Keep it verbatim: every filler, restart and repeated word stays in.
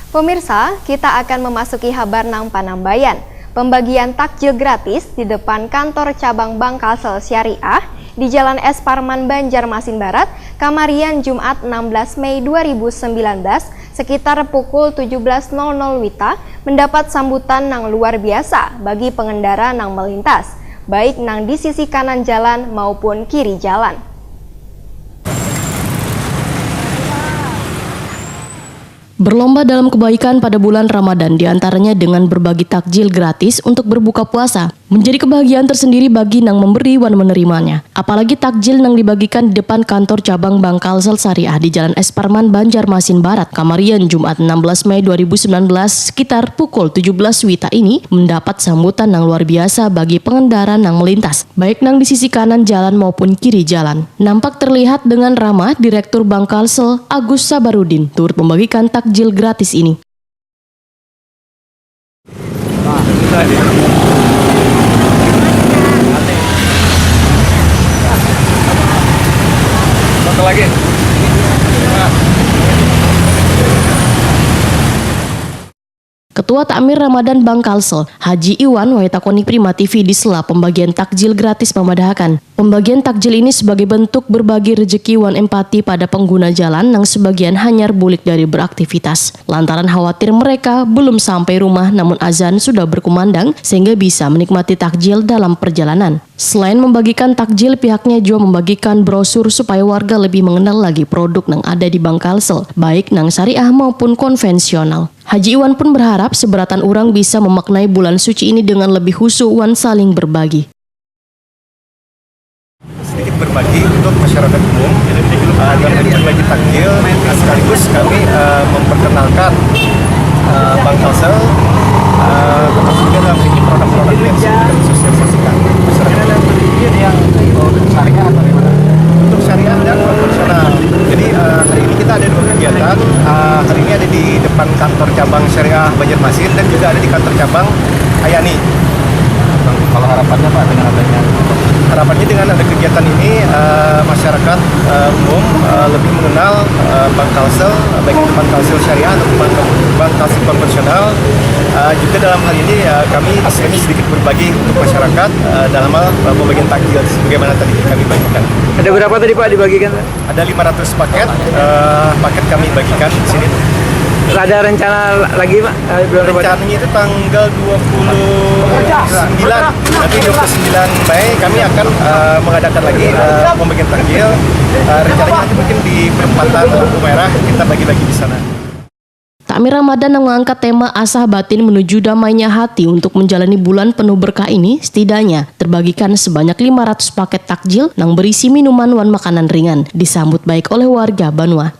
Pemirsa, kita akan memasuki habar nang panambayan. Pembagian takjil gratis di depan kantor cabang Bank Kalsel Syariah di Jalan S Parman, Banjarmasin Barat, kamarian Jumat enam belas Mei dua ribu sembilan belas sekitar pukul tujuh belas nol nol wita mendapat sambutan nang luar biasa bagi pengendara nang melintas, baik nang di sisi kanan jalan maupun kiri jalan. Berlomba dalam kebaikan pada bulan Ramadan, diantaranya dengan berbagi takjil gratis untuk berbuka puasa, menjadi kebahagiaan tersendiri bagi nang memberi wan menerimanya. Apalagi takjil nang dibagikan di depan kantor cabang Bank Kalsel Syariah di Jalan S Parman, Banjarmasin Barat, kamarian Jumat enam belas Mei dua ribu sembilan belas sekitar pukul tujuh belas wita ini mendapat sambutan nang luar biasa bagi pengendara nang melintas, baik nang di sisi kanan jalan maupun kiri jalan. Nampak terlihat dengan ramah Direktur Bank Kalsel, Agus Sabarudin, turut membagikan takjil gratis ini. Ketua Takmir Ramadan Bank Kalsel, Haji Iwan, wayah takoni Prima T V di sela pembagian takjil gratis, mamadahakan, pembagian takjil ini sebagai bentuk berbagi rezeki wan empati pada pengguna jalan nang sebagian hanyar bulik dari beraktivitas lantaran khawatir mereka belum sampai rumah namun azan sudah berkumandang sehingga bisa menikmati takjil dalam perjalanan. Selain membagikan takjil, pihaknya juga membagikan brosur supaya warga lebih mengenal lagi produk nang ada di Bank Kalsel, baik nang syariah maupun konvensional. Haji Iwan pun berharap seberatan urang bisa memaknai bulan suci ini dengan lebih khusyuk wan saling berbagi. Sedikit berbagi untuk masyarakat umum, eh, dan berbagi takjil, sekaligus kami, eh, memperkenalkan, eh, Bank Kalsel, eh, termasuk juga dalam ini produk-produk yang sudah disosialisasikan masyarakat. Untuk syariah atau gimana? Untuk syariah dan konvensional. Jadi, eh, hari ini kita ada dua kegiatan. Eh, hari ini ada di depan kantor cabang Syariah Banjarmasin dan juga ada di kantor cabang Ayani. Kalau harapannya, Pak, dengan adanya? Harapannya dengan ada kegiatan ini, eh, masyarakat, eh, umum, eh, lebih mengenal, eh, Bank Kalsel, baik itu Bank Kalsel Syariah atau Bank, Bank Kalsel konvensional. Eh, juga dalam hal ini, eh, kami istilahnya sedikit berbagi untuk masyarakat, eh, dalam hal, eh, pembagian takjil sebagaimana tadi kami bagikan. Ada berapa tadi, Pak, dibagikan? Ada lima ratus paket, eh, paket kami bagikan di sini. Ada rencana lagi, Pak? Eh, bulan Ramadan? Rencananya itu tanggal dua puluh sembilan, nanti dua puluh sembilan Mei kami akan, eh, mengadakan lagi, eh, pembagian takjil. Eh, rencananya nanti mungkin di perempatan lampu merah kita bagi-bagi di sana. Takmir Ramadan yang mengangkat tema asah batin menuju damainya hati untuk menjalani bulan penuh berkah ini, setidaknya terbagikan sebanyak lima ratus paket takjil yang berisi minuman wan makanan ringan, disambut baik oleh warga banua.